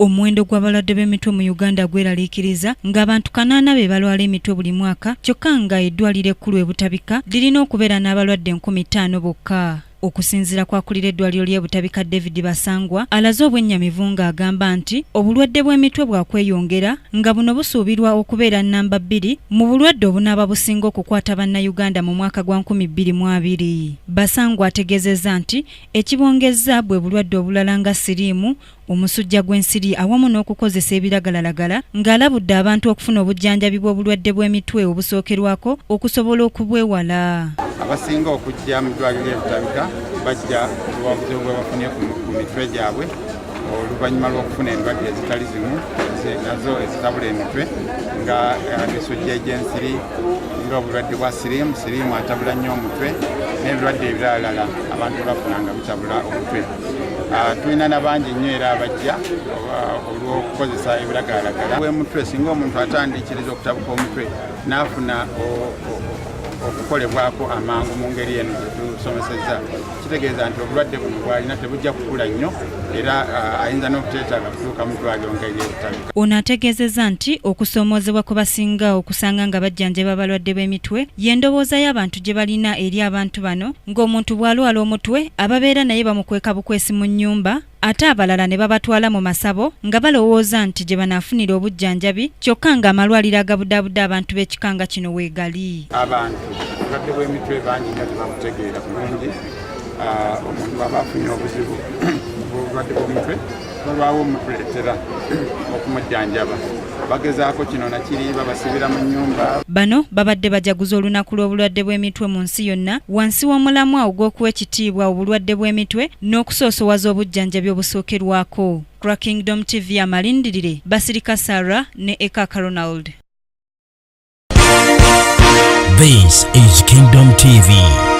Omuwendo gw'abalwadde b'emitwe mu Uganda gweraliikiriza ng'abantu kanaana be balwala emitwe buli mwaka kyokka nga eddwaliro ekkulu e Butabika lirina okubeera n'abalwadde 5000 bokka. Okusinziira kw'akulira eddwaliro ly'e Butabika David Basangwa alaze obwennyamivu ng'agamba nti obulwadde bw'emitwe bwakweyongera nga buno busuubirwa okubeera nnamba bbiri mu bulwadde obunaaba businga okukwata Bannayuganda mu mwaka gwa 2020. Basangwa ategeezezza nti ekibongezza bwe bulwadde obulala nga siriimu, omusujja gw'ensiri awamu n'okukozesa ebiragalalagala ng'alabudde abantu okufuna obujjanjabi bw'obulwadde bw'emitwe obusookerwako okusobola okubwewala. Abasinga okujja mu ddwaliro e Butabika bajja olw'obuzibu bwe bafunye ku mitwe gyabwe oluvannyuma lw'okufuna endwadde ezitali zimu nazo ezitabula emitwe nga emisujja egy'ensiri nga obulwadde bwa siriimu siriimu atabula nnyo omutwe n'ebirwadde ebiralalala abantu bafuna nga bitabula omutwe. Ah, tulina nabangi nnyo era abajja olw'okukozesa ebiragalalagala wemutwe singa omuntu atandikiriza okutabuka omutwe n'afuna okukolebwako amangu mu ngeri eno gyetusomesezza kitegeeza nti obulwadde buno bwalina tebujja kukula nnyo era ah, ayinza n'okuteetaaga kutuuka mu ddwaliro nga eryebutabika. Ono ategeezezza nti okusoomoozebwa kwe basinga okusanga nga bajjanjaba abalwadde b'emitwe y'endowooza y'abantu gye balina eri abantu bano Ng'omuntu bw'alwala omutwe ababeera naye bamukweka bukwesi mu nnyumba ate abalala ne babatwala mu masabo nga balowooza nti gye banaafunira obujjanjabi kyokka ng'amalwaliro agabudaabuda abantu b'ekika nga kino weegali. Abantu obulwadde bw'emitwe bangi nnyo tebabutegeera bulungi. Ah, omuntu bw'aba afunye obuzibu bw'obulwadde bw'omutwe balwawo omutuleetera okumujjanjaba bagezaako kino nakiri babasibira mu nnyumba. Bano babadde bajaguza olunaku lw'obulwadde bw'emitwe mu nsi yonna wansi w'omulamwa ogw'okuwa ekitiibwa obulwadde bw'emitwe n'okusoosowaza obujjanjabi obusookerwako. Ku lwa Kingdom TV amalindirire, Basirika Sarah ne Ekaka Ronald. This is Kingdom TV.